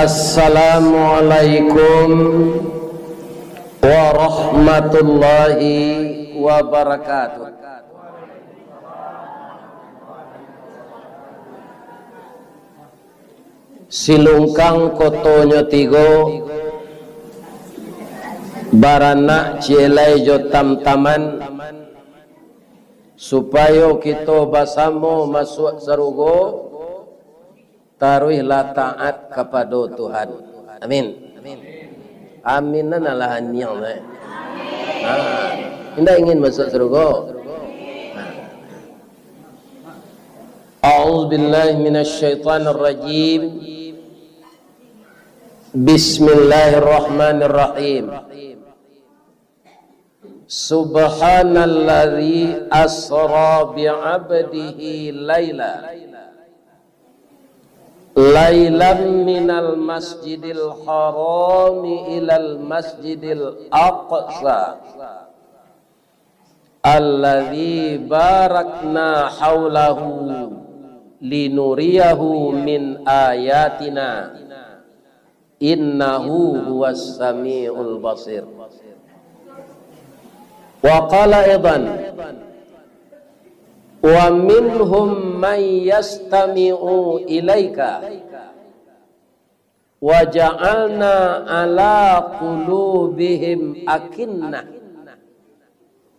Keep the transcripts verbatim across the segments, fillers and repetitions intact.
Assalamualaikum warahmatullahi wabarakatuh. Silungkang kotonyo tigo, baranak ciek lai jo tamtaman, supayo kito basamo masuak sarugo, taruihlah taat kapado Tuhan. Amin. Amin nan alah aniang tu, eh. Ha. Indak ingin masuak sarugo? Ha. A'udzubillahi minasyaitonirrajim. Bismillahirrahmanirrahim. Subhanalladzi asra bi'abdihi laila. Lailam minal masjidil harami ilal masjidil aqsa. Alladzi barakna haulahu linuriyahu min ayatina. Innahu huwas samiul basir. Wa qala aidan, wa minhum man yastami'u ilaika, wa ja'alna ala qulubihim akinnah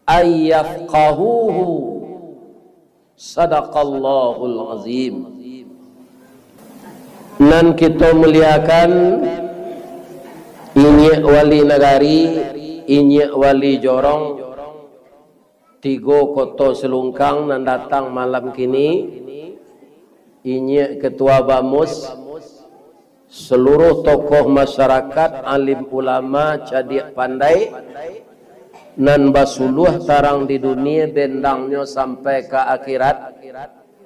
ay yafqahuhu. Sadaqallahul azim. Nan kito muliakan, inyiak wali nagari, inyiak wali jorong, tigo koto Silungkang nan datang malam kini, inyiak ketua bamus, saluruh tokoh masyarakat, alim ulama, cadiak pandai, nan basuluah tarang di dunia, bendangnyo sampai ka akhirat,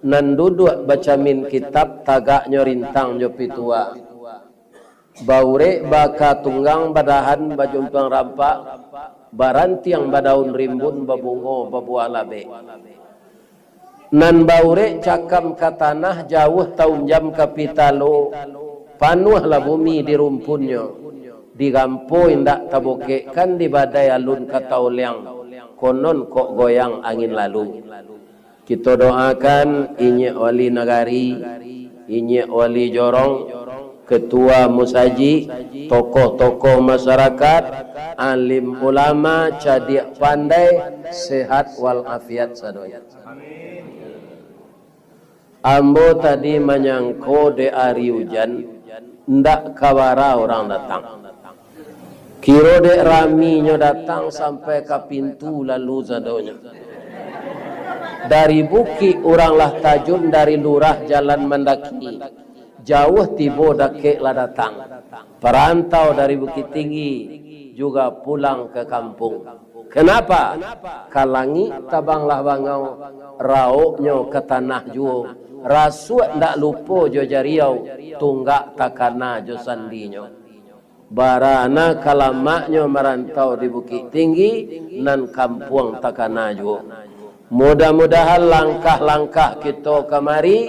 nan duduak bacamin kitab, tagaknyo rintang jo pitua. Baurek baka tunggang, badahan bajumpang rampak, barantiang badaun rimbun, babungo babuah labek. Nan baurek cakam ka tanah, jauah taunjam ka pitalo, panuahlah bumi di rumpunnyo, di gampo indak tabokekkan, di badai alun ka taoliang, konon kok goyang angin lalu. Kito doakan inyiak wali nagari, inyiak wali jorong, ketua musajik, tokoh-tokoh masyarakat, alim ulama, cadiak pandai, sehat walafiat sadonyo. Ambo tadi manyangko dek ari ujan, ndak ka bara urang datang. Kiro dek raminyo datang sampai ka pintu lalu sadonyo. Dari bukik urang lah tajun, dari lurah jalan mandaki. Jauah tibo, dakek lah datang. Parantau dari Bukittinggi juga pulang ka kampuang. Kenapa? Ka langik tabanglah bangau, raoknyo ka tanah juo, rasuak ndak lupo jo jariau, tunggak takana jo sandinyo. Bara nan ka lamaknyo marantau di Bukittinggi, nan kampuang takana juo. Mudah-mudahan langkah-langkah kito kamari,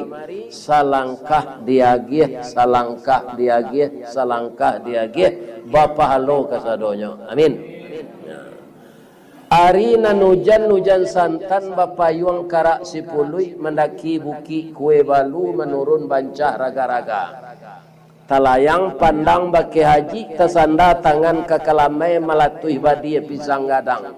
salangkah diagiah, salangkah diagiah, salangkah diagiah, bapahalo kasadonyo. Amin. Ari nan ujan, ujan santan, bapayuang karak sipuluik, mandaki bukik Kue Balu, manurun Bancah Raga-raga. Talayang pandang bakeh haji, tasanda tangan ka kalamai, malatuih badia pisang gadang.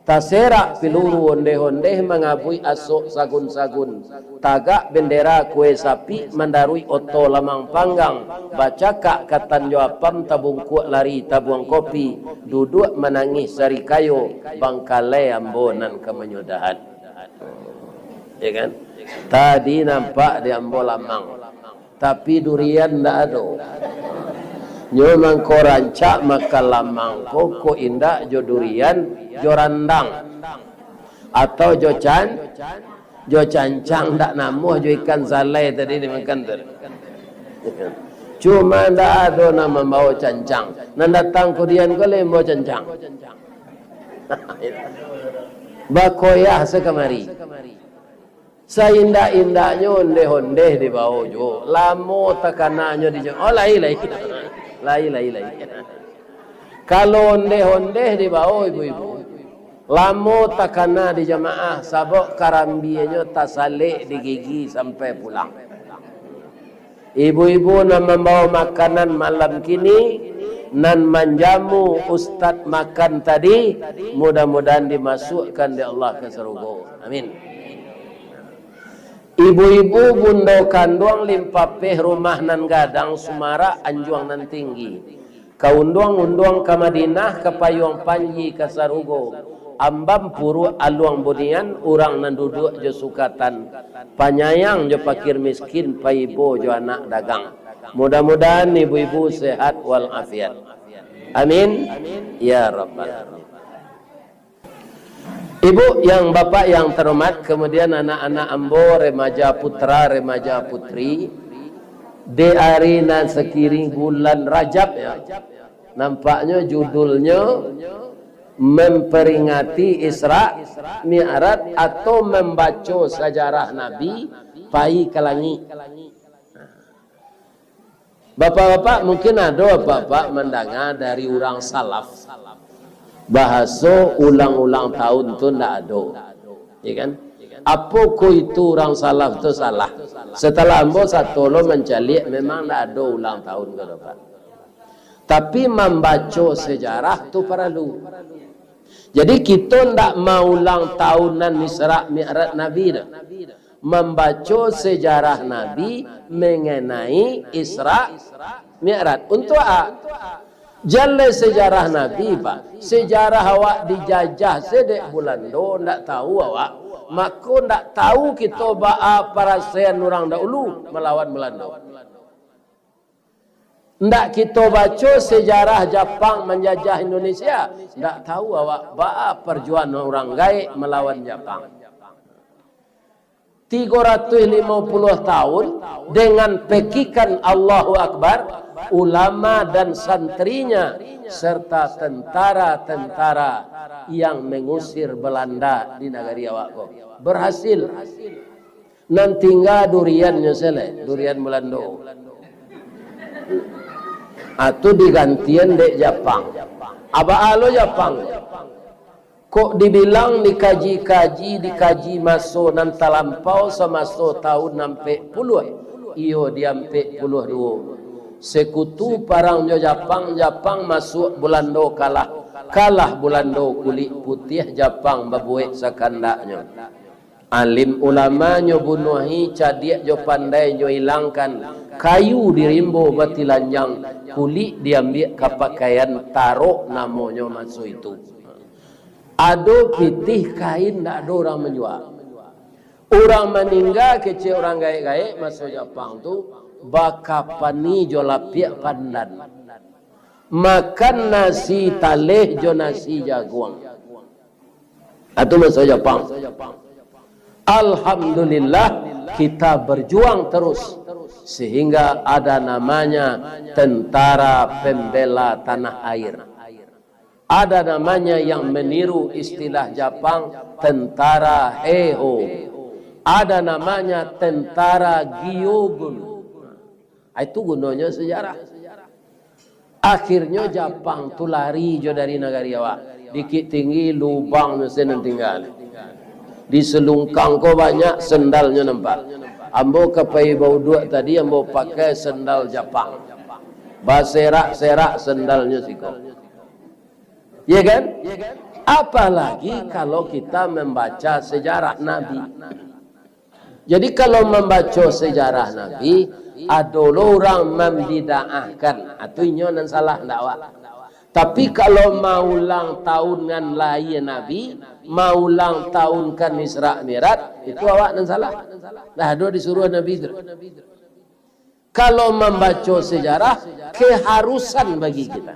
Taserak piluru ondeh-ondeh, mangabuik asok sagun-sagun. Tagak bendera kue sapik, mandaruik oto lamang panggang, bacakak katan jo apam, tabungkuak lari tabuang kopi, duduak manangih sarikayo, bangkalai ambo nan ka manyudahan. Ya kan? Tadi nampak di ambo lamang, tapi durian ndak ado. Nyo mangko rancak makan lamang ko, kok indak jo durian, jo randang. Atau jo can-, jo cancang, ndak namuah jo ikan salai tadi dimakan tu. Cuma ndak ado nan mambawa cancang. Nan datang kudian ko lai mambawa cancang. Bakoyah sakamari. Saindak-indaknyo ondeh-ondeh dibao juo. Lamo takananyo di jamaah. Oh, lai, lai. Lai, lai, lai. Kalau ondeh-ondeh dibao ibu-ibu, lamo takana di jamaah, sabab karambienyo tasalek di gigi sampai pulang. Ibu-ibu nan mambawa makanan malam kini, nan manjamu ustaz makan tadi, mudah-mudahan dimasukkan dek Allah ka sarugo. Amin. Ibu-ibu bundo kanduang limpapeh rumah nan gadang sumarak anjuang nan tinggi. Ka unduang-unduang ka Madinah, ka payuang panji ka sarugo. Ambam puruak aluang bunian, urang nan duduak jo sukatan. Panyayang jo pakir miskin, paibo jo anak dagang. Mudah-mudahan ibu-ibu sehat walafiat. Amin. Ya Rabbal Alamin. Ibu yang bapak yang terhormat, kemudian anak-anak ambo, remaja putra, remaja putri, di ari nan sakiring bulan Rajab, ya, nampaknyo judulnyo memperingati Isra Mi'raj atau membaco sejarah Nabi pai ka langik. Bapak-bapak, mungkin ado bapak mandanga dari urang salaf, bahaso ulang-ulang tahun tu ndak ado, ya kan? Apo ko itu urang salaf tu salah? Setelah ambo sato lo mancaliak, memang ndak ado ulang tahun ko, Pak. Tapi mambaco sejarah tu paralu. Jadi, kito ndak maulang tahunan Isra Mi'raj Nabi doh. Mambaco sejarah Nabi mengenai Isra Mi'raj. Untuak a? Jaleh sejarah Nabi, Pak. Sejarah awak dijajah se dek Bulando, ndak tahu awak. Mako, ndak tahu kito baa parasaian urang dahulu malawan Bulando. Ndak kito baco sejarah Japang manjajah Indonesia, ndak tahu awak baa parjuangan urang gaek malawan Japang. Tigo ratuih limo puluah tahun, dengan pekikan Allahu Akbar, ulama dan santrinya, serta tentara-tentara yang mengusir Belanda di nagari awak ko, berhasil. Nan tingga duriannyo se lai, durian Belando. Atu digantian dek Japang. Aba alo Japang. Kok dibilang dikaji-kaji, dikaji maso nan talampau samaso tahun ampek puluah, iyo di ampek puluah duo. Sekutu parang jo Japang, Japang masuak Bulando kalah. Kalah Bulando kulik putiah, Japang babuek sakandaknyo. Alim ulamanyo bunuahi, cadiak jo pandainyo ilangkan, kayu di rimbo batilanjang, kulik diambiak ka pakaian, tarok namonyo maso itu. Ado pitih kain, ndak ado urang manjua. Urang maningga kecek urang gaek-gaek maso Japang tu, bakapani jo lapiak pandan. Makan nasi taleh jo nasi jaguang. Itu maso Japang. Alhamdulillah, kita berjuang terus sehingga ada namanya Tentara Pembela Tanah Air. Ada namanya yang meniru istilah Japang, Tentara Heiho. Ada namanya Tentara Gyogun. Itu gunonyo sejarah. Akhirnyo Japang tu lari jo dari nagari awak. Bukik Tinggi, Lubang, Mesir nan tingga. Di Selungkang ko banyak sandalnyo nampak. Ambo ka pai bauduak tadi, ambo pakai sandal Japang. Baserak-serak sandalnyo siko. Ya kan? Apalagi kalau kita membaca sejarah Nabi. Jadi, kalau mambaco sejarah Nabi, ado lo urang mambidaahkan, itu inyo nan salah, ndak awak. Tapi, kalau maulang tahun ngan lahia Nabi, maulang tahunkan Isra Mi'raj, itu awak nan salah. Dah ado disuruah Nabi tu. Kalau mambaco sejarah, keharusan bagi kita.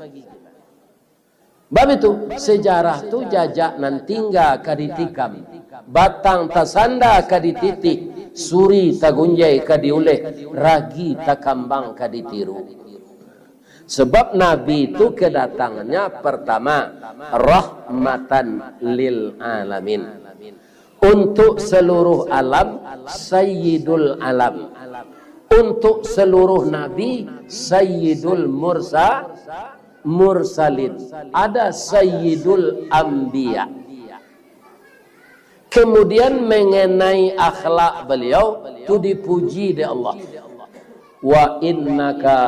Bab itu, sejarah tu jajak nan tingga ka ditikam, batang tasanda ka dititih, suri tagunjai ka diuleh, ragi takambang ka ditiru. Sebab Nabi tu kedatangannya pertama rahmatan lil alamin. Untuk seluruh alam, Sayyidul Alam. Untuk seluruh nabi, Sayyidul Mursa-, Mursalin. Ada Sayyidul Anbiya. Kemudian mengenai akhlak beliau, tu dipuji dek Allah. "Wa innaka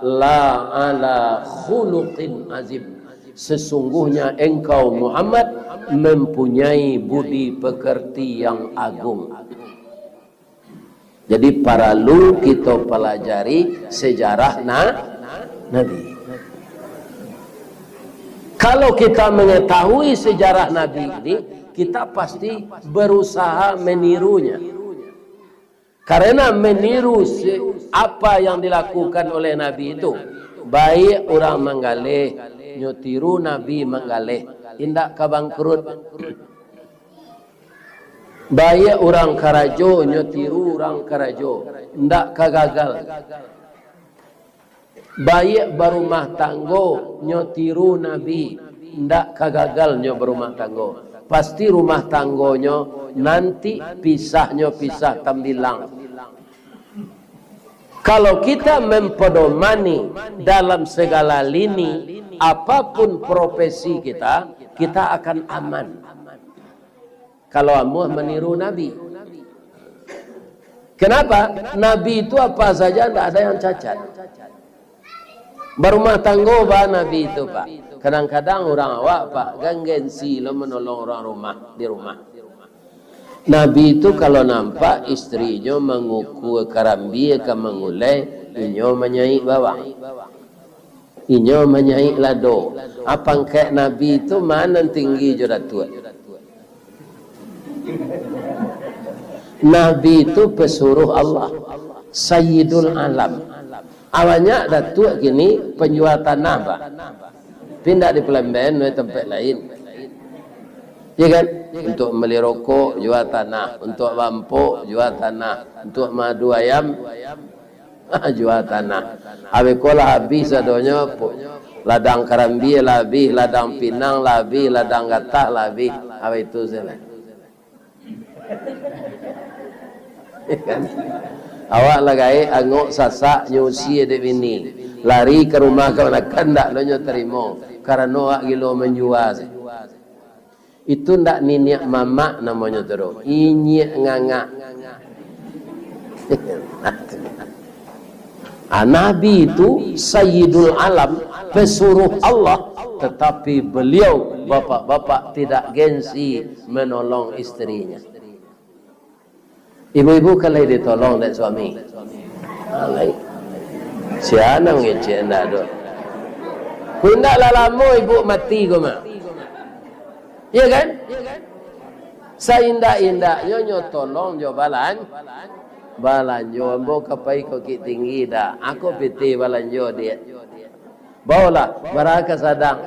la ala khuluqin azim." Sesungguhnya engkau Muhammad mempunyai budi pekerti yang agung. Jadi paralu kito palajari sejarah na-, Nabi. Kalau kita mengetahui sejarah Nabi ini, kita pasti berusaha menirunya. Karena meniru se-, apa yang dilakukan oleh Nabi itu, baik urang manggaleh, nyo tiru Nabi manggaleh, indak ka bangkrut. Baik urang karajo, nyo tiru urang karajo, indak ka gagal. Baik barumah tanggo, nyo tiru Nabi, indak ka gagal nyo barumah tanggo. Pasti rumah tanggonyo nanti pisahnyo pisah tambilang. Kalau kita mempedomani dalam segala lini, apapun profesi kita, kita akan aman. Kalau amuah maniru Nabi. Kenapa? Nabi itu apa saja, ndak ada yang cacat. Barumah tanggo ba Nabi itu, Pak. Kadang-kadang urang awak, Pak, kan gengsi lo manolong urang rumah, di rumah. Nabi itu kalau nampak isterinyo mangukua karambia ka mangulai, inyo manyaik bawang. Inyo manyaik lado. Ah, pangkek Nabi tu ma nan tinggi jo Datuak? Nabi tu pesuruh Allah, Sayyidul Alam. Ah, banyak Datuak kini penjual tanah, Pak. Tapi indak di Pelamben, di tampek lain. Ya kan? Untuk meli rokok, jual tanah. Untuk bampok, jual tanah. Untuk madu ayam, jual tanah. Abih ko lah abih sadonyo, pu-, ladang karambia lah abih, ladang pinang lah abih, ladang gatah lah abih. Abih tu sajolah. Kan? Awak lah gaek angok sasak, nyo usie dek bini. Lari ka rumah kamanakan, ndak lo nyo tarimo. Karano awak gilo manjua se. Itu ndak niniak mamak namonyo tu doh. Inyiak ngangak. Ah, Nabi itu Sayyidul Alam, pesuruh Allah, tetapi beliau, bapak-bapak, tidak gengsi menolong istrinya. Ibu-ibu kan lai ditolong dek suami. Ha, lai. Sia nan mangecek ndak tu? Ku indak lah lamo ibu mati ko mah. Iya kan? Saindak-indaknyo nyo tolong jo balan-, balanjo. Ambo ka pai ka Bukittinggi dah. Ako pitih balanjo, Diak. Baolah, bara ka sadang.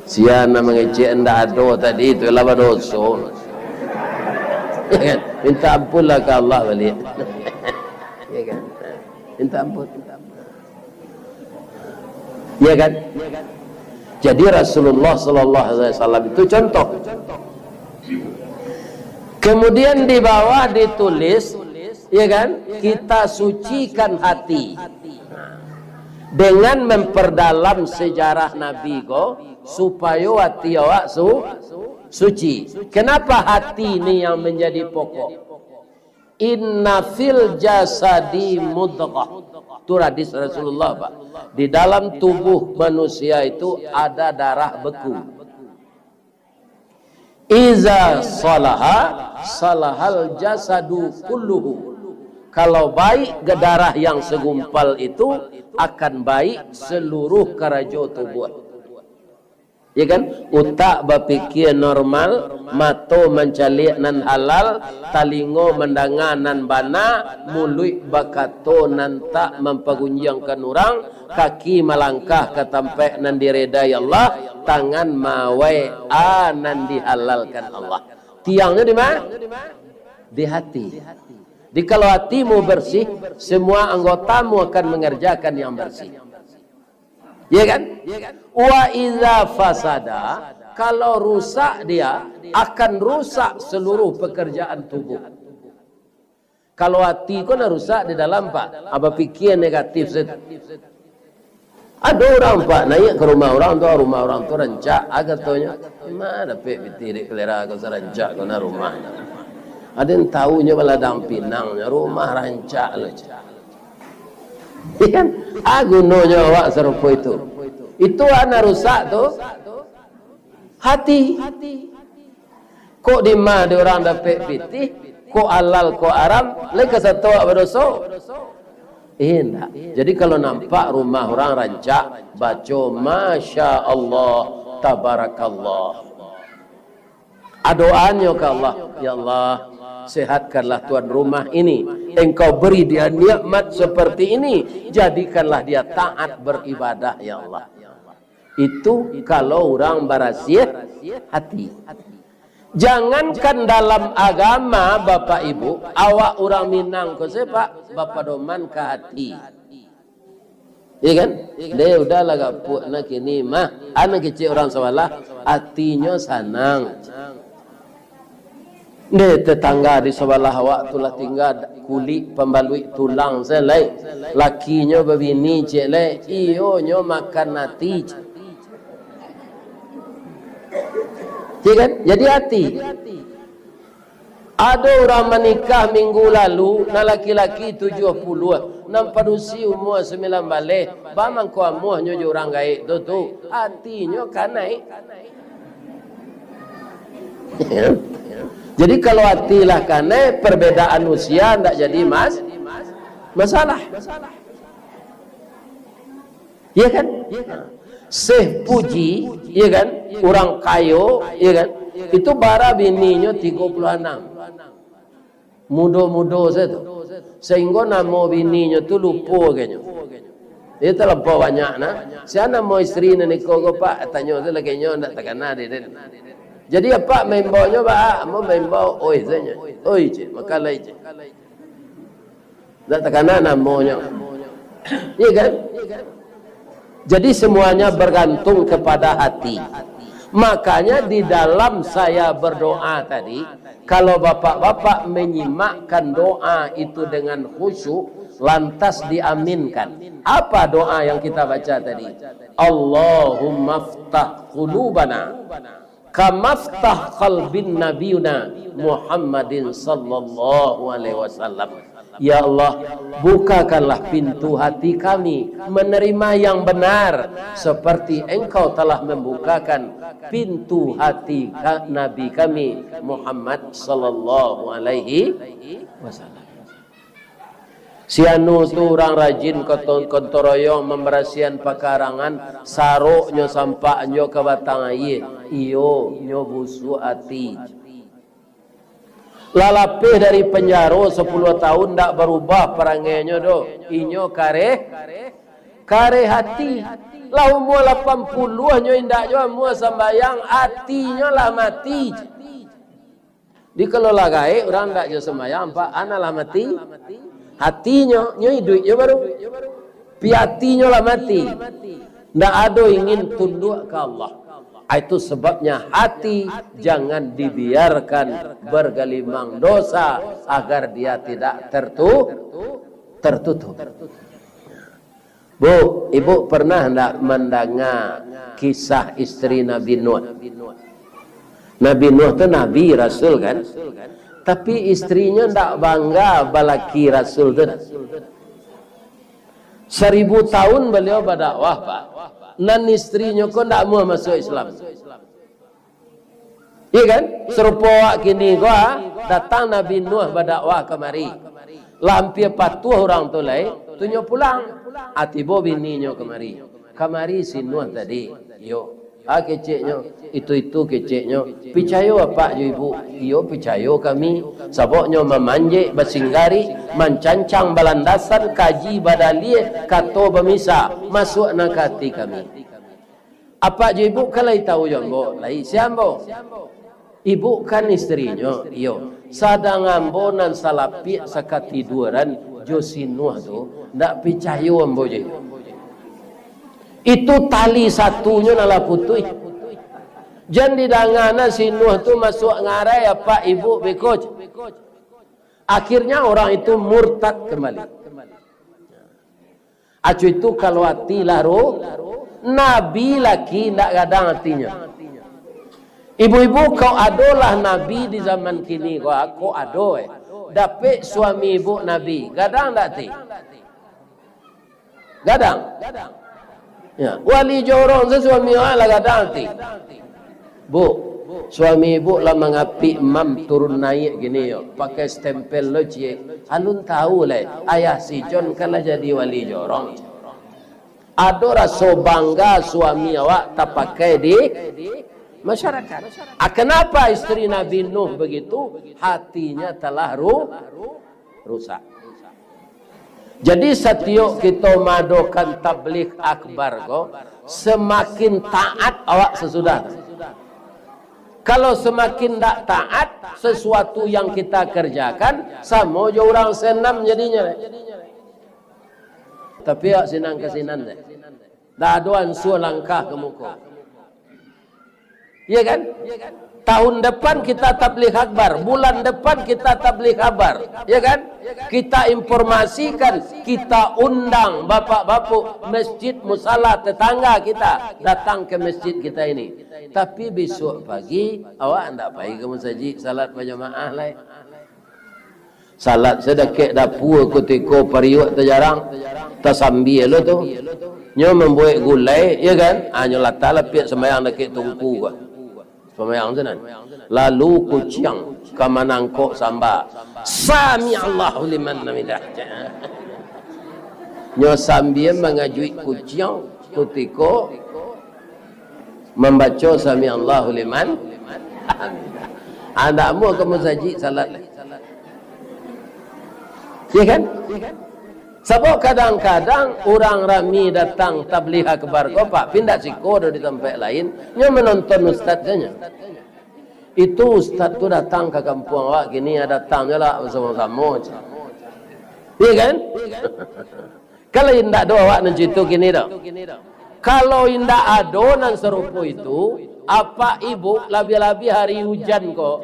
Sia nan mangecek ndak ado tadi tu lah badoso. Ya kan? Minta ampunlah ka Allah baliak. Ya kan? Minta ampun. Ya kan? Jadi Rasulullah sallallahu alaihi wasallam itu contoh. Kemudian di bawah ditulis, ya kan, kita sucikan hati dengan memperdalam sejarah Nabi ko, supayo ati awak su-, suci. Kenapa hati ni yang menjadi pokok? "Inna fil jasadi mudghah." Tu hadis Rasulullah, Pak. Di dalam tubuh manusia itu ada darah beku. "Iza salaha, salahal jasadu kulluhu." Kalau baik darah yang segumpal itu, akan baik seluruh karajo tubuh. Ya kan? Utak bapikia normal, mato mancaliak nan halal, talingo mandanga nan bana, muluik bakato nan tak mampagunjiangkan urang, kaki malangkah ka tampek nan diredai Allah, tangan maawai a nan dihalalkan Allah. Tiangnyo di ma? Di hati. Jadi kalau hatimu bersih, semua anggotamu akan mengerjakan yang bersih. Ya kan? Wa iza fasada, Kalau rusak dia, akan rusak seluruh pekerjaan tubuh. Kalau ati ko nan rusak di dalam, Pak, ah, bapikia negatif sajo. Ado urang, Pak, naiak ka rumah urang tu, rumah urang tu rancak, ah, katonyo. Ma dapek pitih dek kalera ko sarancak ko nan rumah. Ado nan tahu nyo baladang pinang nyo, rumah rancak lo, cak. Iya kan? Ah, gunonyo awak sarupo itu. Itu a nan rusak tu. Hati. Kok dima di urang dapek pitih, kok halal, kok haram, lai ka sato awak badoso? Indak. Jadi, kalau nampak rumah urang rancak, baco, "Masya Allah, tabarakallah." Adoanyo ka Allah, "Ya Allah, sehatkanlah tuan rumah ini. Engkau beri dia nikmat seperti ini, jadikanlah dia taat beribadah, ya Allah." Itu kalau urang barasiah hati. Jangankan dalam agama, Bapak Ibu, awak urang Minang ko se, Pak, bapadoman ka hati. Iya kan? Deh, udahlah gapuak nah kini mah. Anak kecil urang sabalah, atinyo sanang. Ndeh, tetangga di sabalah awak tu lah tingga kulik pambaluik tulang se lai. Lakinyo babini ciek lai, iyo nyo makan ati. Iya kan? Jadi ati. Ado urang manikah minggu lalu, nan laki-laki tujuah puluah, nan padusi umua sambilan baleh, bamangko amuahnyo jo urang gaek tu, tu, atinyo kanai. Jadi, kalau ati lah kanai, perbedaan usia ndak jadi mas-, masalah. Iya kan? Syekh Puji, iya kan? Urang kayo, iya kan? Itu bara bininyo tigo puluah anam. Mudo-mudo sajo tu. Sahinggo namo bininyo tu lupo agaknyo. Iyo talampau banyak nah. Sia namo isteri nan iko ko, Pak? Tanyo tu lakinyo ndak takana dek den. Jadi apak maimbau nyo, Pak, ambo maimbau, "Oi," sajo. "Oi," cek, makan lai, cek. Ndak takana namonyo. Iya kan? Jadi semuanya bergantung kepada hati. Makanya di dalam saya berdoa tadi, kalau bapak-bapak menyimakkan doa itu dengan khusyuk, lantas diaminkan. Apa doa yang kita baca tadi? "Allahumma ftah qulubana kamaftah qalbin nabiyuna Muhammadin sallallahu alaihi wasallam." Ya Allah, bukakanlah pintu hati kami menerima yang benar, seperti Engkau telah membukakan pintu hati ka-, Nabi kami Muhammad sallallahu alaihi wasallam. Si anu tu urang rajin ka ton-, gotong royong mambarasiahan pakarangan, saroknyo sampak nyo ka batang aia. Iyo, nyo busuak ati. Lah lapeh dari panjaro sapuluah tahun, ndak barubah parangainyo doh. Inyo kareh, kareh ati. Lah umua lapan puluah nyo indak juo amuah sambayang, atinyo lah mati. Di kalau lah gaek, urang ndak jo sumbayang, Pak, a nan lah mati. Hatinyo, nyo iduik jo baru. Pi hatinyo lah mati. Ndak ado ingin tunduak ka Allah. Ah, itu sebabnya hati jangan dibiarkan bergelimang dosa agar dia tidak tertu-, tertutup. Bu, ibu pernah ndak mandanga kisah isteri Nabi Nuh? Nabi Nuh tu nabi, rasul kan? Tapi isterinyo ndak bangga balaki rasul tu. Saribu tahun baliau badakwah, Pak. Nan isterinyo ko ndak amuah masuak Islam. Iya kan? Sarupo awak kini ko, ah, datang Nabi Nuh badakwah kamari. Lah ampia patuah urang tu lai, tu nyo pulang. Ah, tibo bininyo kamari. Kamari si Nuh tadi. Iyo. Ah, keceknyo, itu-itu keceknyo. Picayo apak jo ibu? Iyo, picayo kami. Sabab nyo mamanjek basinggarik, mancancang balandasan, kaji badalia, kato bamisa, masuak nan ka ati kami. Apak jo ibu kan lai tahu jo ambo, lai sia ambo? Ibu kan isterinyo, iyo. Sadang ambo nan salapiak sakatiduran jo si Nuh tu, ndak picayo ambo jo iyo. Itu tali satunyo nan lah putuih. Jan didanga na si Nuh tu masuak ngarai apak ibuk beko. Akhirnya orang itu murtad kembali. Acu itu kalau ati lah ru-, nabi laki ndak gadang atinyo. Ibu-ibu, kok adolah nabi di zaman kini, kok, kok ado, eh. Dapek suami ibuk nabi, gadang ndak ati? Gadang. Ya, wali jorong se suami awak lah gadang ati. Bu, suami ibuk lah mangapik mam turun naiak kini yo, pakai stempel lo ciek. Alun tahu lai, ayah si John kan lah jadi wali jorong. Ado raso bangga suami awak tapakai di masyarakat. Ah, kenapa istri Nabi Nuh begitu? Hatinya telah ru-, rusak. Jadi, satiok kito maadokan tabligh akbar ko, samakin taat awak sasudah tu. Kalau samakin ndak taat, sesuatu yang kita kerjakan, samo jo urang senam jadinyo. Tapi awak sinan ka sinan deh. Ndak ado ansua langkah ka muko. Iya kan? Tahun depan kita tabligh akbar, bulan depan kita tabligh akbar, iya kan? Kita informasikan, kita undang bapak-bapak masjid musala tetangga kita datang ke masjid kita ini. Tapi besok pagi awak ndak pai ka masajid salat bajamaah lai. Salat sadakek dapua kutiko pariuak tajarang, tasambia lo tu. Nyo mambuek gulai, ya kan? Ah, nyo latak lapiak sambayang dakek tungku ka. Sambayang sinan. Lalu kuciang ka manangkok samba. Sami Allahu liman hamidah. Nyo sambia mangajuik kuciang kutiko mambaco sami Allahu liman hamidah. Andak amuah ka masajik salat lai. Ya kan? Sabab kadang-kadang urang rami datang tabligh akbar ko, Pak, pindah siko doh di tampek lain, nyo manonton ustaz sajo. Itu ustaz tu datang ka kampuang awak, kini ya datang jo lah basamo-samo. Ya kan? Kalau indak ado awak nan cito kini doh. Kalau indak ado nan sarupo itu, apak ibuk, labiah-labiah hari ujan ko,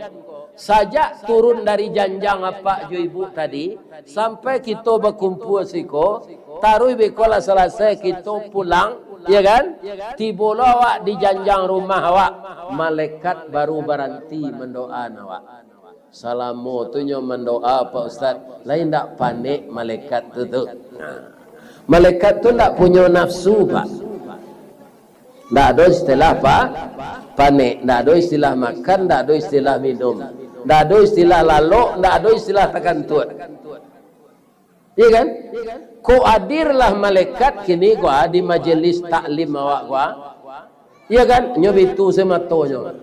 sajak turun dari janjang apak jo ibuk tadi, sampai kito bakumpua siko, taruih beko lah salasai kito pulang, ya kan? Tibo lo awak di janjang rumah awak, malaikat baru baranti mandoaan awak. Salamo tu nyo mandoa, Pak Ustaz, lai ndak panek malaikat tu tu? Nah, malaikat tu ndak punyo nafsu, Pak. Ndak ado istilah pa-, panek, ndak ado istilah makan, ndak ado istilah minum, ndak ado istilah lalok, ndak ado istilah takantuak. Iya kan? Ko adirlah malaikat kini ko, ah, di majelis taklim awak ko, ah. Iya kan? Nyo bitu se matonyo.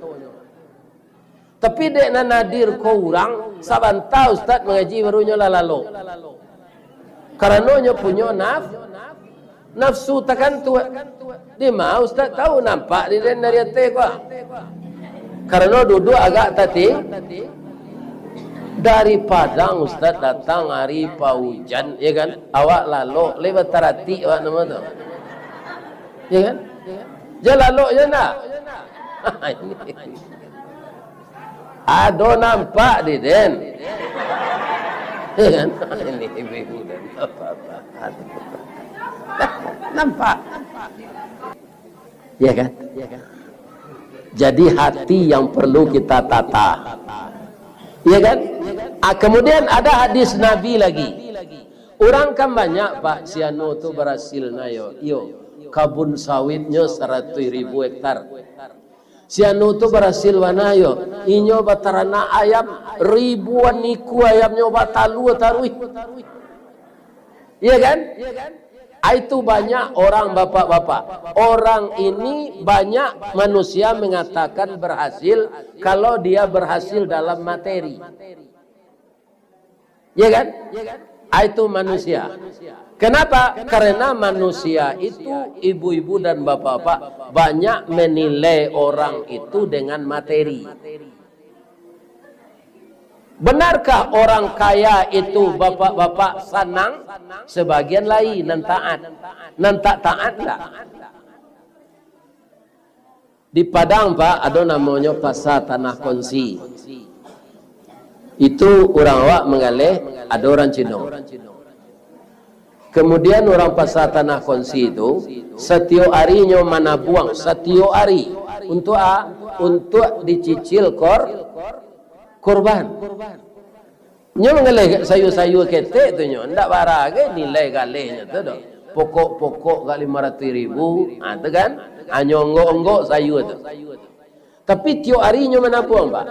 Tapi dek nan adir ko urang, sabanta ustaz mangaji baru nyo lah lalok. Karano nyo punyo naf-, nafsu takantuak. Dima ustaz tahu nampak di den dari ateh ko? Karano duduak agak tati. Dari Padang ustaz datang ari paujan, ya kan? Awak lalok, lai bataratik awak namo tu. Ya kan? Jan lalok je ndak? Ado nampak di den. Ya kan? Ini ibu-ibu dan bapak-bapak. Nampak. Ya kan? Jadi hati yang perlu kita tata. Ya kan? Ah, kemudian ada hadis Nabi lagi. Urang kan banyak, Pak, si anu tu barasil na yo. Iyo, kabun sawitnyo saratuih ribu hektar. Si anu tu barasil bana yo. Inyo bataranak ayam, ribuan ikua ayamnyo batalua taruih. Iya kan? Ah, itu banyak orang bapak-bapak. Orang ini banyak manusia mengatakan berhasil kalau dia berhasil dalam materi. Ya kan? Ah, itu manusia. Kenapa? Karena manusia itu, ibu-ibu dan bapak-bapak, banyak menilai orang itu dengan materi. Benarkah orang kaya itu, bapak-bapak, sanang? Sebagian lai nan taat, nan tak taat ndak. Di Padang, Pak, ado namonyo Pasar Tanah Konsi. Itu urang awak manggaleh, ado urang Cino. Kemudian urang Pasar Tanah Konsi tu, satiok ari nyo manabuang, satiok ari, untuak a-, untuak dicicil kor-, korban. Nyo manggaleh sayua-sayua ketek tu nyo, ndak bara gai nilai galehnyo tu doh. Pokok-pokok gak limo ratuih ribu, ha, tu kan. Hanyo onggok-onggok sayua tu. Tapi tiok ari nyo manabuang, Pak.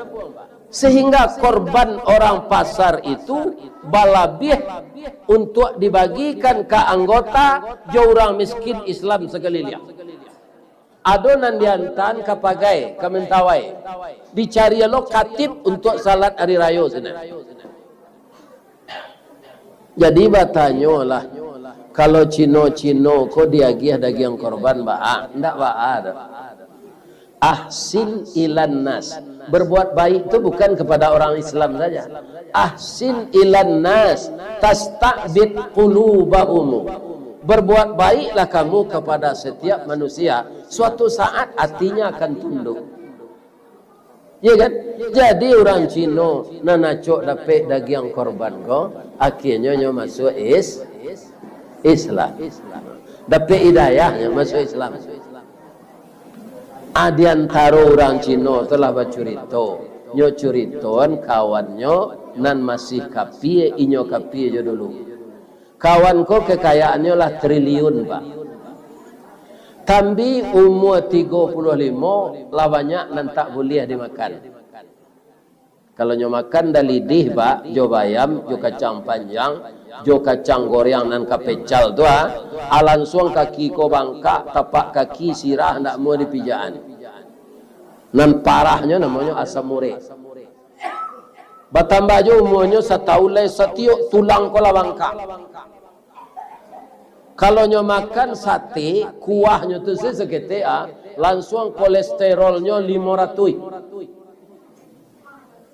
Sehingga korban orang pasar itu balabiah untuak dibagikan ka anggota jo urang miskin Islam sakaliliang. Ado nan diantaan ka Pagai, ka Mentawai. Dicari lo katib untuak salat ari rayo sinan. Jadi batanyolah, kalau Cino-Cino ko diagiah dagiang korban baa? Ndak baa doh. Ahsin ilan nas. Berbuat baik tu bukan kepada orang Islam saja. Ahsin ilan nas, tasta'bid qulubahum. Berbuat baiklah kamu kepada setiap manusia, suatu saat hatinya akan tunduk. Ya kan? Jadi urang Cino nan acok dapek dagiang korban ko, akhirnyo nyo masuak is-, Islam. Dapek hidayah nyo masuak Islam. Ah, di antaro urang Cino tu lah bacurito. Nyo curitoan kawannyo nan masih kapie, inyo kapie jo dulu. Kawan ko kekayaannyo lah triliun, Pak. Tambi umua tigo puluah limo, lah banyak nan tak buliah dimakan. Kalau nyo makan dalidih, Pak, jo bayam, jo kacang panjang, jo kacang goreng nan kapecal tu, ah, ah, lansuang kaki ko bangkak, tapak kaki sirah, ndak amuah dipijakan. Nan parahnyo namonyo asam urek. Batambah jo umuanyo satahun lai, satiok tulang ko lah bangkak. Kalau nyo makan sate, kuahnyo tu se-, saketek, ah, lansuang kolesterolnyo limo ratuih.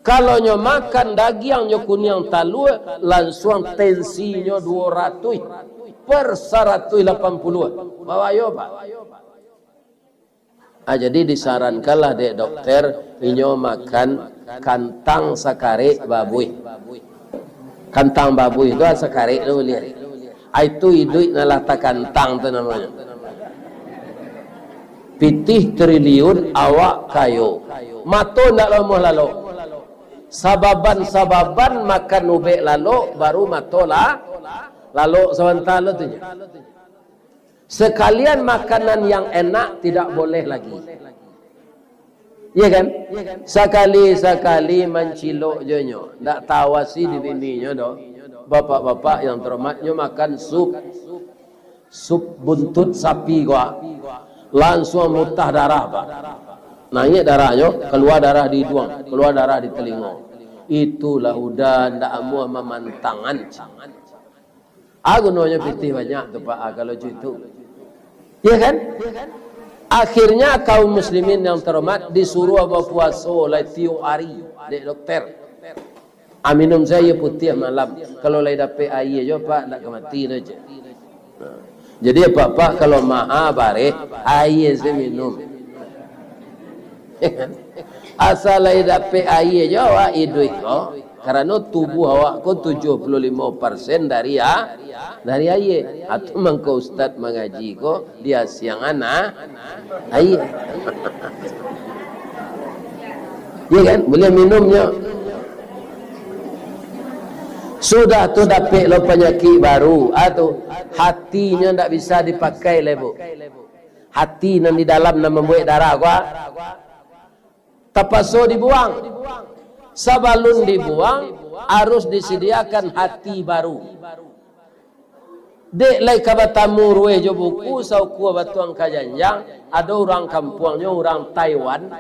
Kalau nyo makan dagiang nyo kuniang talua, lansuang tensinyo duo ratuih per saratuih lapan puluah. Babayo, Pak. Ah, jadi disarankanlah dek dokter, inyo makan kantang sakarek babuih. Kantang babuih tu, ah, sakarek tu buliah. Ah, itu iduik nan lah takantang tu namonyo. Pitih triliun, awak kayo. Mato ndak lomoh lalok. Sababan-sababan makan ubek lalok, baru mato lah lalok sabanta lo tu nyo. Sekalian makanan yang enak tidak boleh lagi. Iya kan? Sakali-sakali mancilok jo nyo, ndak tawasi di bininyo doh. Bapak-bapak yang terhormat, nyo makan sup, sup buntut sapi ko, lansuang mutah darah, Pak. Naiak darahnyo, kalua darah di iduang, kalua darah di talingo. Itulah udah ndak amuah mamantangan. Ah, gunonyo pitih banyak tu, Pak, ah, kalau cuitu. Iya kan? Akhirnya kaum muslimin yang terhormat disuruh bapuaso lai tiok ari dek dokter. Ah, minum sajo aia putiah malam. Kalau lai dapek aia jo, Pak, ndak ka mati tu je. Nah, jadi apak-apak kalau maha bareh, aia se minum. Asa lai dapek aia jo awak iduik ko, karano tubuah awak ko tujuah puluah limo persen dari a-, dari aia. Atau mangko ustaz mangaji ko diasiangan a-, aia. Iya kan? Buliah minumnyo. Sudah tu dapek lo panyakik baru, ah, tu, hatinyo ndak bisa dipakai lai, Bu. Hati nan di dalam nan mambuek darah ko, ah, tapaso dibuang. Sabalun dibuang, harus disediakan hati baru. Dek lai ka batamu rueh jo buku, saukua batuang ka janjang, ado urang kampuangnyo, urang Taiwan,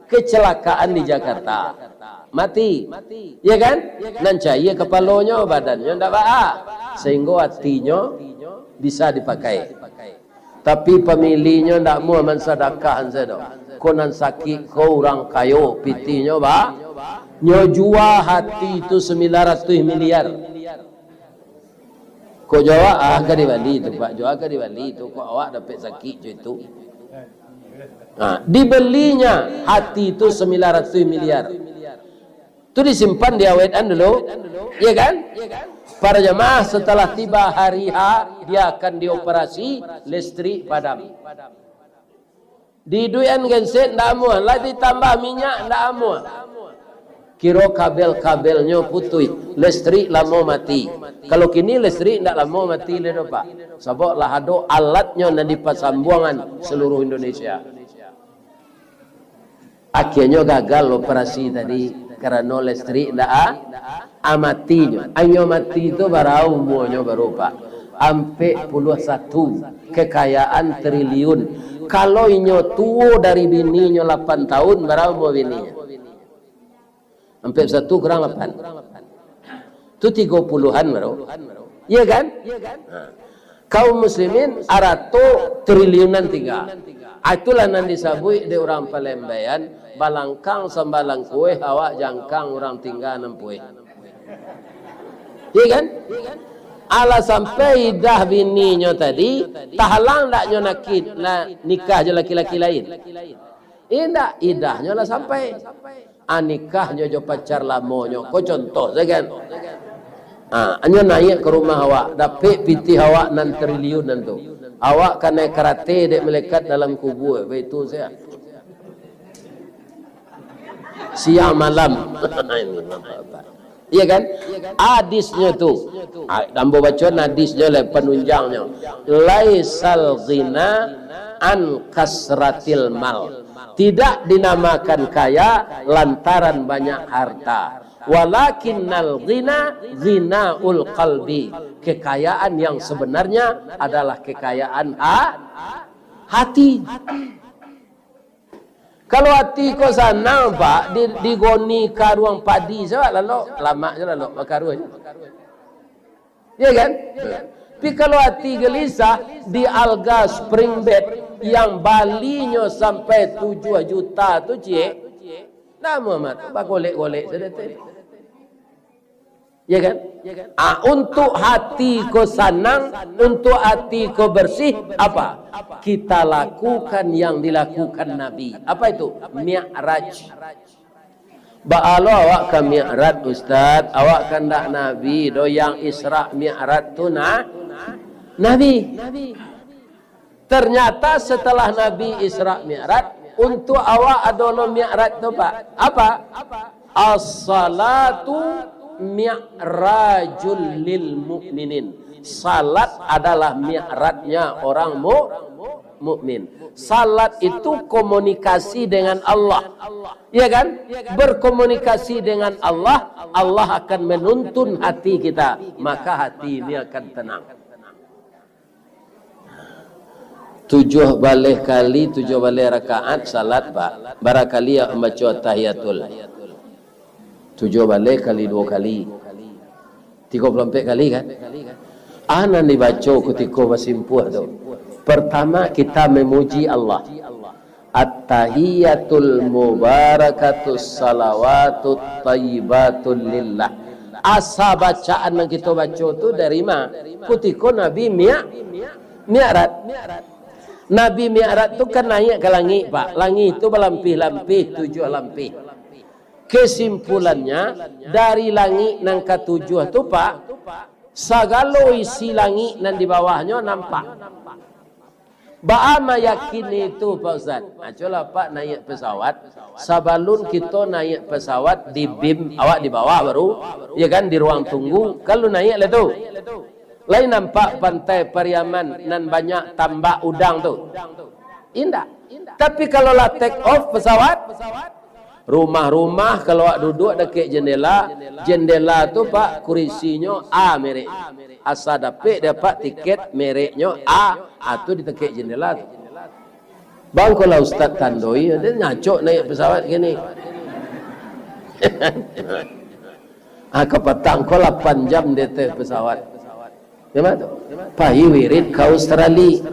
kecelakaan di Jakarta. Mati. Ya kan? Nan caia kapalonyo, badannyo ndak baa. Sehinggo hatinyo bisa dipakai. Tapi familinyo ndak muah mansadakahan se doh. Ko nan sakik ko urang kayo, pitihnyo ba-, nyo jua hati tu sambilan ratuih miliar. Kok jo awak, ah, ka dibali tu, Pak. Jo awak ka dibali tu. Kok awak dapek sakik jo itu. Nah, dibelinya hati itu sembilan ratus miliar. Itu disimpan, diawetkan dulu, ya kan? Para jamaah, setelah tiba hari H, dia akan dioperasi, listrik padam. Diiduikan genset, ndak amuah. Lah ditambah minyak, ndak amuah. Kiro kabel-kabelnyo putuih, listrik lamo mati. Kalau kini listrik ndak lamo mati lai doh, Pak. Sabab lah ado alatnyo nan dipasambuangan seluruh Indonesia. Akhianyo gagal operasi tadi, karano listrik ndak a-, a matinyo. Inyo mati tu bara umuanyo baru, Pak? Ampek puluah satu, kekayaan triliun. Kalau inyo tuo dari bininyo lapan tahun, bara umua bininyo? Ampek satu kurang lapan. Tu tigo puluhan baru. Iya kan? Ha. Kaum muslimin arato triliunan tingga. Ah, itulah nan disabuik dek urang Palembang, balangkang sambalang kueh, awak jangkang urang tingga nan pueh. Iya kan? Alah sampai idah bininyo tadi, tahalang ndak nyo nakit, na-, nikah jo laki-laki lain? Indak, idahnyo lah sampai. Ah, nikahnyo jo pacar lamonyo. Ko contoh sajo kan. Ah, anyo naiak ka rumah awak, dapek pitih awak nan triliun nan tu. Awak kanai karate dek malaikat dalam kubua, baitu sajo. Siang malam. Ini bapak-bapak. Iya kan? Hadisnyo tu. Ah, ambo baco hadisnyo lai, panunjangnyo. Laisal ghina an kasratil mal. Tidak dinamakan kaya lantaran banyak harta. Walakinnal ghina ghinaul qalbi. Kekayaan yang sebenarnya adalah kekayaan ha-, hati. Kalau ati ko sanang, Pak, di, digoni karuang padi sajo, lalok, lamak sajo lalok, bakaruah sajo. Iya kan? Tapi kalau ati gelisah, di Alga Spring Bed yang balinyo sampai tujuah juta tu, ciek, namo mah tu, bagolek-golek sajo tu. Ya kan? Ah, untuk hati ko sanang, untuk hati ko bersih, apa? Kita lakukan yang dilakukan Nabi. Apa itu? Mi'raj. Baa lo awak ka Mi'raj, Ustaz? Awak kan ndak Nabi doh, yang Isra Mi'raj tu nah, Nabi. Ternyata setelah Nabi Isra Mi'raj, untuk awak ado lo Mi'raj tu, Pak. Apa? As-salatu mi'rajul lil mu'minin. Salat adalah mi'rajnya orang mu-, mukmin. Salat itu komunikasi dengan Allah. Ya kan? Berkomunikasi dengan Allah, Allah akan menuntun hati kita, maka hati ini akan tenang. Tujuah baleh kali, tujuah baleh rakaat salat, Pak. Bara kali awak mambaco tahiyatul? Tujuah baleh kali duo kali. Tigo puluah ampek kali, kan? Ah, nan dibaco kutiko basimpuah tu. Pertama, kita memuji Allah. At-tahiyatul mubarakatus salawatut thayyibatu lillah. Asa bacaan nan kito baco tu dari ma? Kutiko Nabi Mi'raj. Mi'raj. Nabi Mi'raj tu kan naiak ka langik, Pak. Langik tu balampih-lampih, tujuah lampih. Kesimpulannya, dari langik nan katujuah tu, Pak, sagalo isi langik nan di bawahnyo nampak. Baa mayakini itu, Pak Ustaz? Nah, cubolah Apak naiak pesawat. Sabalun kito naiak pesawat di bim, awak di bawah baru, ya kan, di ruang tunggu, kan lu naiak lah tu. Lai nampak Pantai Pariaman nan banyak tambak udang tu? Indak. Tapi kalau lah take off pesawat, rumah-rumah, kalau awak duduak dakek jendela, jendela tu, Pak, kurisinyo A merek. Asa dapek dek Apak tiket mereknyo A, ah, tu di dakek jendela tu. Bang, kalau Ustaz tandoi, dia nyacok naiak pesawat kini. Ah, kapatang ko lapan jam di ateh pesawat. Di ma tu? Pai wirid ka Australia.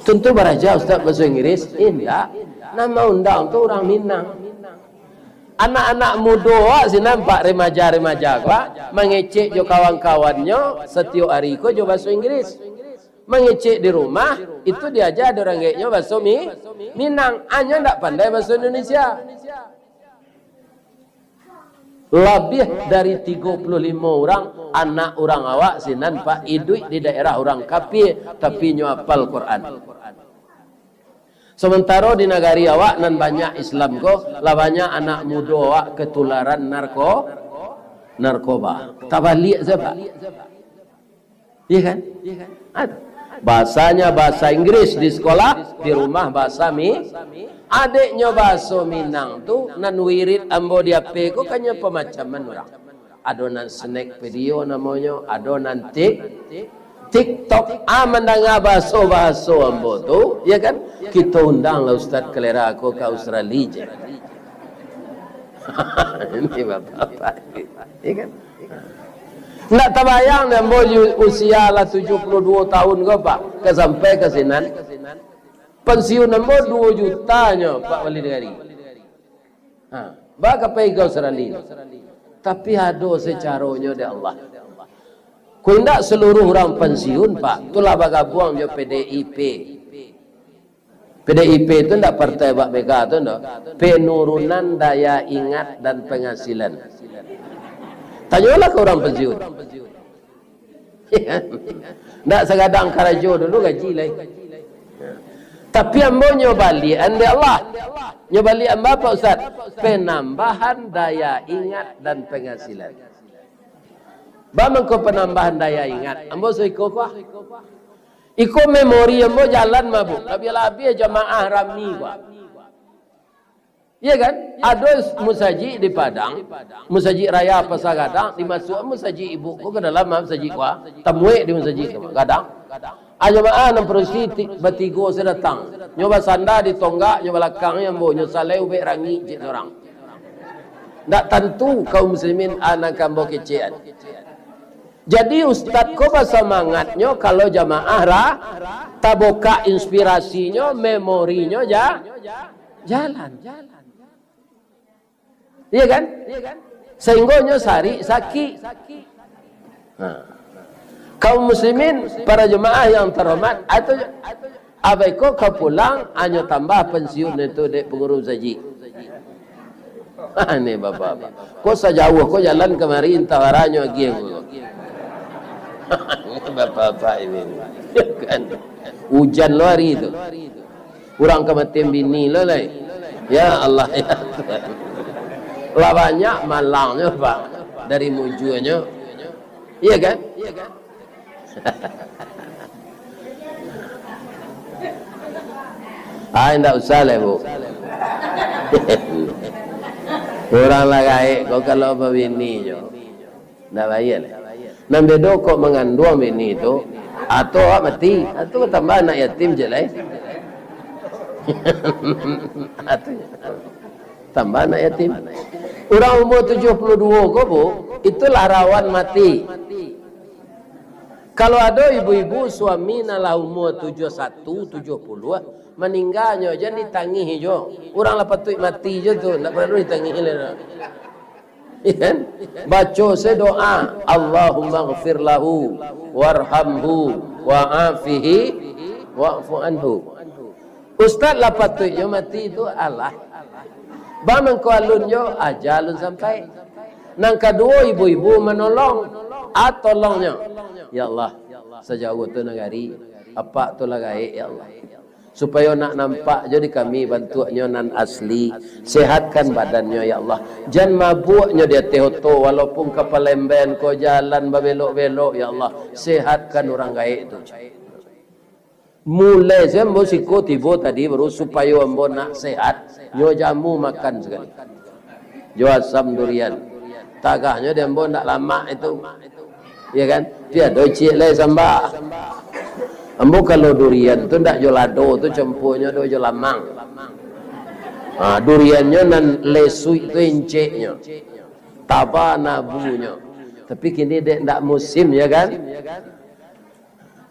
Tantu baraja Ustaz bahaso Inggris? Indak. Nan maundang tu urang Minang. Anak-anak mudo awak sinan, Pak, remaja-remaja ko, Pak, mangecek jo kawan-kawannyo satiok ari ko jo bahaso Inggris. Mangecek di rumah, itu diaja dek urang gaeknyo baso Mi-, Minang, anyo ndak pandai baso Indonesia. Labiah dari tigo puluah limo urang anak urang awak sinan, Pak, iduik di daerah urang kapia, tapi nyo apal Quran. Samantaro di nagari awak nan banyak Islam ko, lah banyak anak mudo awak katularan narko-, narkoba. Tabaliak sajo, Pak. Iya kan? Ad-, bahasanya bahasa Inggris di sekolah, di rumah bahasa Mi-, adeknyo bahaso Minang tu, nan wirid ambo di H P ko kan nyo pamacaman urang. Ado nan snack video namonyo, ado nan tik-, TikTok. Ah, mandanga bahaso-bahaso ambo tu, ya kan? Kito undanglah Ustaz Kalera ko ka Australia je. Ini bapak-bapak, ya kan? Ndak tabayang dek ambo, usia lah tujuh puluh dua tahun ko, Pak, ka sampai ka sinan. Pensiun ambo dua juta nyo, Pak Wali Nagari. Ha, ba ka pai ka Australia. Tapi ado sacaronyo dek Allah. Ko indak seluruh urang pensiun, Pak, tu lah bagabuang jo P D I P. P D I P tu ndak partai bak mega tu ndak. Penurunan daya ingat dan penghasilan. Tanyolah ka urang pensiun. Ndak sagadang karajo dulu gaji lai. Tapi ambo nyo baliak-an dek Allah. Nyo baliak-an ba apo, Ustaz? Penambahan daya ingat dan penghasilan. Ba mangko penambahan daya ingat? Ambo saiko ko ah. Iko memori ambo jalan mah, Bu. Labiah-labiah jamaah rami ko ah. Iya kan? Ado musajik di Padang, Musajik Raya Pasar Gadang, dimasuak musajik ibu ko ka dalam musajik ko ah. Tamuek di musajik tu, Gadang. Ah, jamaah nan padusi ti-, batigo se datang. Nyo basanda di tonggak, nyo balakang ambo, nyo salai ubek rangik cek surang. Ndak tantu kaum muslimin anak ambo kecekan. Jadi ustaz ko basamangatnyo kalau jamaah ra-, tabukak inspirasinyo, memorinyo ja-, jalan. Iya kan? Sahinggo nyo sarik sakik. Nah. Kaum muslimin, para jemaah yang terhormat, atau abai ko ka pulang, hanyo tambah pensiun itu dek pengurus haji. Ini bapak-bapak. Ko sajauah ko jalan kamari, entah waranyo agiah ko. Bapak-bapak ini. Kan? Hujan lo hari itu. Urang ka mati bini lo lai. Ya Allah, ya Tuhan. Lah banyak malangnyo, Pak. Dari mujuanyo. Iya kan? Ah, indak usah lah, Bu. Urang lah gaek ko kalau babini jo. Ndak bayia lai. Nan bedo kok manganduang bini tu, atau awak mati, atau tambah anak yatim je lai. Atau tambah anak yatim. Urang umur tujuh puluh dua ko, Bu, itulah rawan mati. Kalau ado ibu-ibu suami nan lah umur tujuh satu, tujuh puluh, maningganyo, jan ditangih jo. Urang lah patuik mati jo tu, ndak paralu ditangih lai. Iya kan? Baco se doa, "Allahumma ghfir lahu, warhamhu, wa'afihi, wa'fu anhu." Ustaz lah patuiknyo mati tu, alah. Ba mangko alun jo, aja alun sampai. Nan kaduo, ibu-ibu manolong, a tolongnyo. Ya Allah, sajauah tu nagari, apak tu lah gaek, ya Allah. Supayo nak nampak jo di kami bantuaknyo nan asli. Sehatkan badannyo, ya Allah. Jan mabuaknyo di ateh oto, walaupun ka Palembang ko jalan babelok-belok, ya Allah. Sehatkan urang gaek tu. Mulai se ambo siko tibo tadi baru, supayo ambo nak sehat, nyo jamu makan sakali. Jo asam durian. Tagahnyo di ambo ndak lamak itu. Iya kan? Tapi ado ciek lai samba. Ambo kalau durian tu ndak jo lado tu, campuanyo do jo lamang. Ha, duriannyo nan lesuik tu enceknyo. Taba nabunyo. Tapi kini dek ndak musim, ya kan?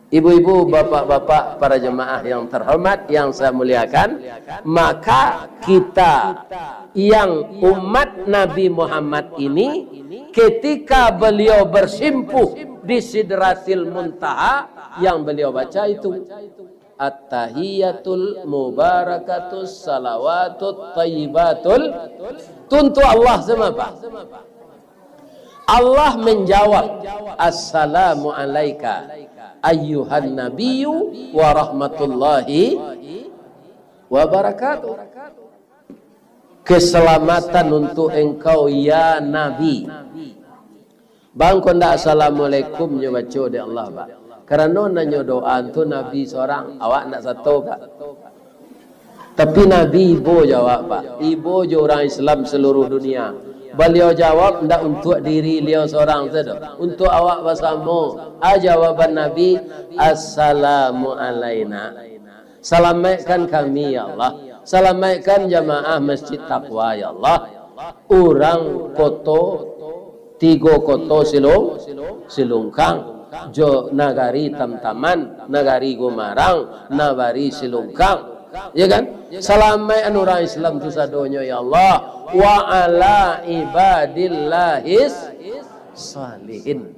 Ibu-ibu, bapak-bapak, para jemaah yang terhormat, yang saya muliakan, maka kita yang umat Nabi Muhammad ini, ketika beliau bersimpuh di Sidratil Muntaha yang beliau baca itu, "At-tahiyatul mubarakatus salawatut thayyibatul." Tu untuak Allah semua, Pak. Allah menjawab, "Assalamu alaika ayyuhan nabiyyu wa rahmatullahi wa barakatuh." Keselamatan untuk engkau, ya Nabi. Bang, kok ndak assalamualaikum nyo baco dek Allah, Pak. Karano nan nyo doa tu Nabi sorang, awak ndak sato, Pak. Tapi Nabi ibo jo awak, Pak. Ibo jo urang Islam seluruh dunia. Baliau jawab ndak untuak diri liau sorang sajo, untuak awak basamo. A jawaban Nabi, "Assalamu alaina." Salamaikkan kami, ya Allah. Salamaikkan jamaah Masjid Taqwa, ya Allah. Urang koto, tigo koto Silung, Silungkang, jo nagari Tamtaman, nagari Gumarang, nagari Silungkang. Ya kan? Salamaikkan urang Islam tu sadonyo, ya Allah. Wa ala ibadillahis salihin.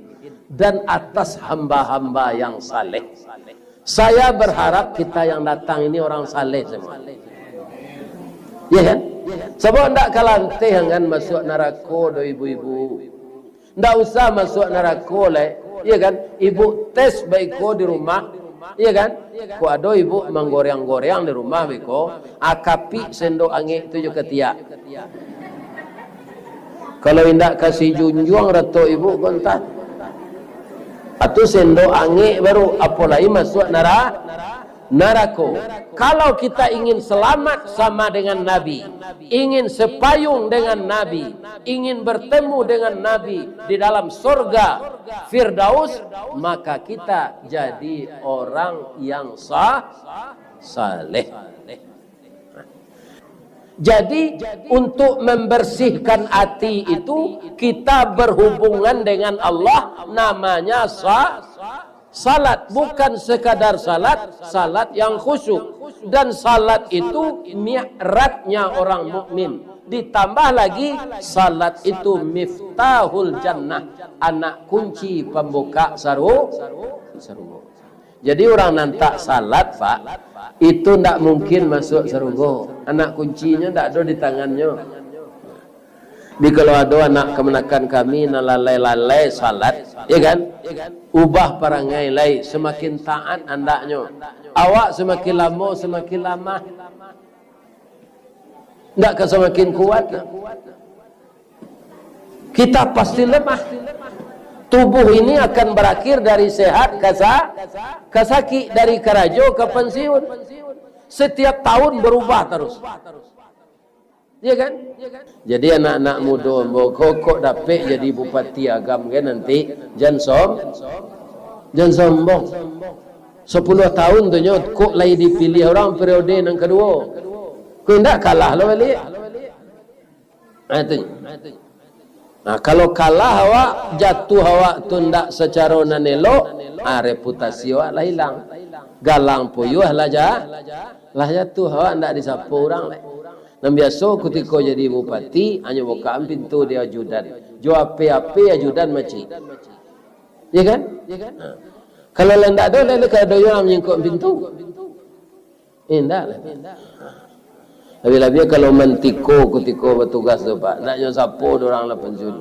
Dan atas hamba-hamba yang saleh. Saya berharap kita yang datang ini orang saleh semua. Ya kan? Sabab ndak kalanteh angan masuak narako do ibu-ibu. Ndak usah masuak narako lai. Ya kan? Ibu tes baiko di rumah. Ya kan? Kok ado ibu manggoreang-goreang di rumah baiko, akapik sendok angek tu jo katiak. Kalau indak kasih junjuang ratok ibu ko antah. Atu sendok angek baru, apo lai masuak nara-, narako. Kalau kita ingin selamat sama dengan Nabi, ingin sepayung dengan Nabi, ingin bertemu dengan Nabi di dalam sorga Firdaus, maka kita jadi orang yang sa-, saleh. Jadi, untuk membersihkan ati itu, kita berhubungan dengan Allah, namanya sa-, salat. Bukan sekadar salat, salat yang khusyuk. Dan salat itu mi'rajnya orang mukmin. Ditambah lagi, salat itu miftahul jannah, anak kunci pambuka saru-, sarugo. Jadi, urang nan tak salat, Pak, itu ndak mungkin masuak sarugo. Anak kuncinyo ndak ado di tangannyo. Jadi, kalau ado anak kamanakan kami nan lalai-lalai salat, ya kan? Ubah parangai lai, samakin taat andaknyo. Awak samakin lamo, samakin lamah. Ndak ka samakin kuat. Kita pasti lemah. Tubuh ini akan berakhir dari sehat ka sa-, ka sakik, dari karajo ka pensiun. Setiap tahun berubah terus. Ya kan? Jadi anak-anak mudo ambo ko, kok dapek jadi Bupati Agam kan nanti, jan som-, jan sombong. Sapuluah tahun tu nyo, kok lai dipiliah urang periode nan kaduo. Kok indak, kalah lo baliak. Nah, itu. Nah, kalau kalah awak, jatuah awak tu ndak sacaro nan elok, ah, reputasi awak lah ilang. Galang puyuah lah ja-, lah jatuah, awak ndak disapo urang lai. Nan biaso kutiko jadi bupati, hanyo bukaan pintu di ajudan. Jo ape-ape ajudan macik. Ya kan? Nah. Kalau lah ndak ado, lai, lai ka ado urang manyingkok pintu. Indak lah. Labiah-labiah kalau mantiko kutiko batugas tu, Pak. Ndak nyo sapo dek urang lah pensiun.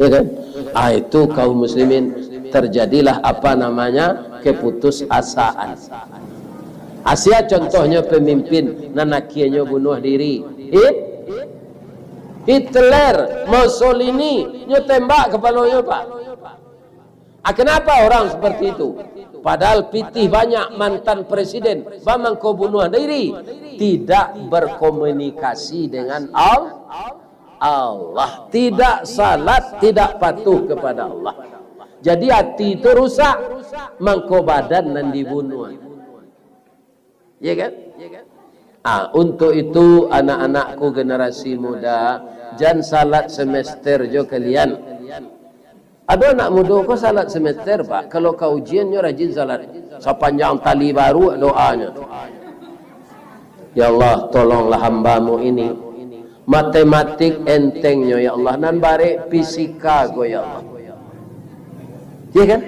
Ya kan? Ah, itu kaum muslimin terjadilah apa namanya keputusasaan. Asia contohnyo pemimpin nan akhianyo bunuh diri. Hit-, Hitler, Mussolini, nyo tembak kapalonyo, Pak. Ah, kenapa orang seperti itu? Padahal pitih banyak mantan presiden, bamangko bunuh diri. Tidak berkomunikasi dengan Al-, Allah. Tidak salat, tidak patuh kepada Allah. Jadi ati itu rusak, mangko badan nan dibunuh. Ya kan? Ah, untuk itu, anak-anakku, generasi muda, jan salat semester jo kalian. Ado anak mudo ko salat semester, Pak. Kalau ka ujian nyo rajin salat. Sapanjang tali baru doanyo. Ya Allah, tolonglah hamba-Mu ini. Matematik entengnyo, ya Allah. Nan barek fisika ko, ya Allah. Ya kan?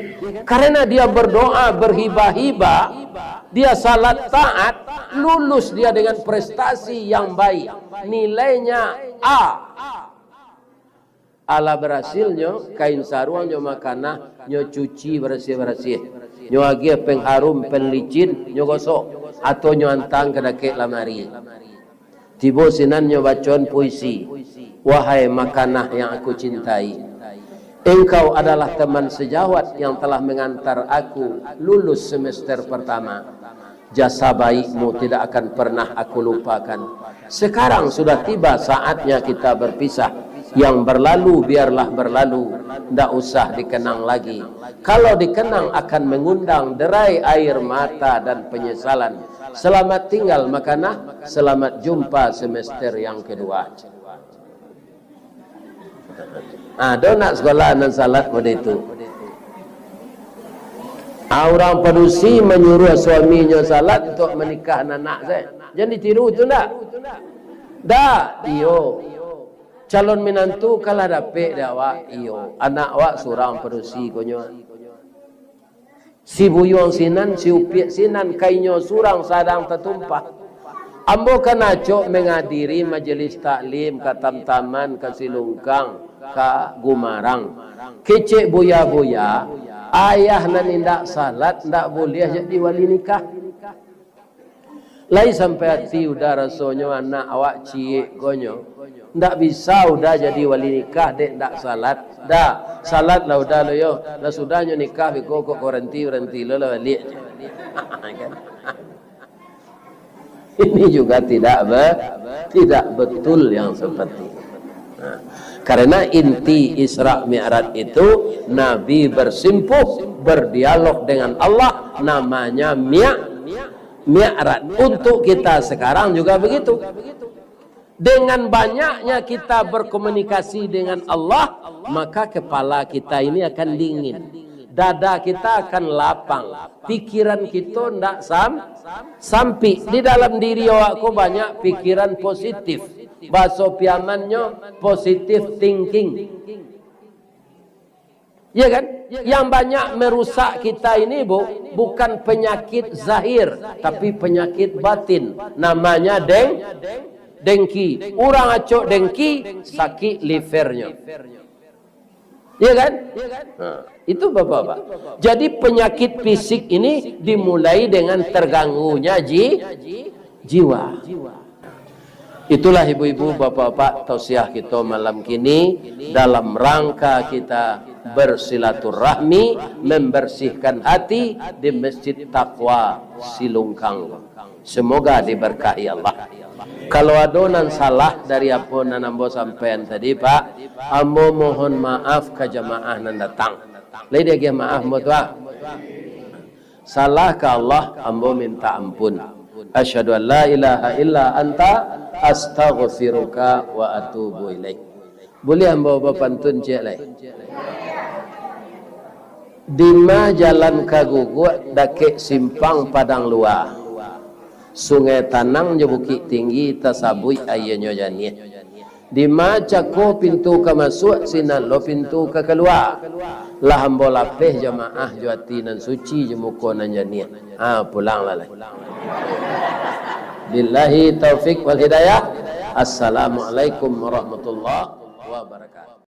Karena dia berdoa, berhibah-hibah, dia salat taat, lulus dia dengan prestasi yang baik. Nilainya A. Alah barasilnyo, kain saruang nyo makanah, nyo cuci barasiah-barasiah. Nyo agiah pengharum, pen licin, nyo gosok, atau nyo antang ka dakek lamari. Tibo sinan nyo bacoan puisi, "Wahai makanah yang aku cintai, engkau adalah teman sejawat yang telah mengantar aku lulus semester pertama. Jasa baikmu tidak akan pernah aku lupakan. Sekarang sudah tiba saatnya kita berpisah. Yang berlalu biarlah berlalu, ndak usah dikenang lagi. Kalau dikenang akan mengundang derai air mata dan penyesalan. Selamat tinggal makanah, selamat jumpa semester yang kedua." Ado nak sekolah nan salat model itu? Ah, urang padusi manyuruah suaminyo salat untuak manikah anak sajo. Jan ditiru tu ndak? Ndak, iyo. Calon minantu kalah dapek dek awak, iyo. Anak awak surang padusi konyo. Si buyuang sinan, si upiak sinan, ka inyo surang sadang tatumpah. Ambo kan acok mangadiri majelis taklim ka Tamtaman, ka Silungkang, ka Gumarang. Kecek buya-buya, ayah nan indak salat ndak buliah jadi wali nikah. Lai sampai ati Uda rasonyo anak awak ciek konyo. Ndak bisa Uda jadi wali nikah dek ndak salat. Da, salat lah Uda lo yo. Lah sudahnyo nikah beko kok baranti-baranti lo lah baliak. Kan? Ini juga tidak be-, tidak betul yang seperti itu. Nah, karena inti Isra Mi'raj itu Nabi bersimpuh, berdialog dengan Allah, namanya Mi'raj. Mi'raj. Untuk kita sekarang juga begitu. Dengan banyaknya kita berkomunikasi dengan Allah, maka kepala kita ini akan dingin. Dada kita akan lapang. Pikiran kita ndak sam-, sampik. Di dalam diri awak ko banyak pikiran positif. Bahaso Piamannyo, positive thinking. Ya kan? Yang banyak merusak kita ini, Bu, bukan penyakit zahir, tapi penyakit batin. Namanya deng-, dengki. Urang acok dengki, sakik livernyo. Ya kan? Nah, itu Bapak-bapak. Jadi penyakit fisik ini dimulai dengan terganggunya ji-, jiwa. Itulah ibu-ibu, bapak-bapak, tausiah kita malam kini dalam rangka kita bersilaturahmi, membersihkan hati di Masjid Taqwa Silungkang. Semoga diberkahi Allah. Kalau ado nan salah dari apo nan ambo sampaian tadi, Pak, ambo mohon maaf ka jamaah nan datang. Lai diagiah maaf ambo tu, ah. Salah ka Allah, ambo minta ampun. Asyhadu an la ilaha illa anta, astaghfiruka wa atubu ilaik. Buliah ambo bapantun ciek lai? Dima jalan ka guguak dakek simpang Padang Lua. Sungai Tanang jo Bukik Tinggi tasabuik aianyo janiah. Dima cako pintu ka masuak, sinan lo pintu ka kalua. Lah ambo lapeh jamaah jo ati nan suci, jo muko nan janiah. Ha, pulanglah lai. Billahi taufik wal hidayah. Assalamualaikum warahmatullahi wabarakatuh.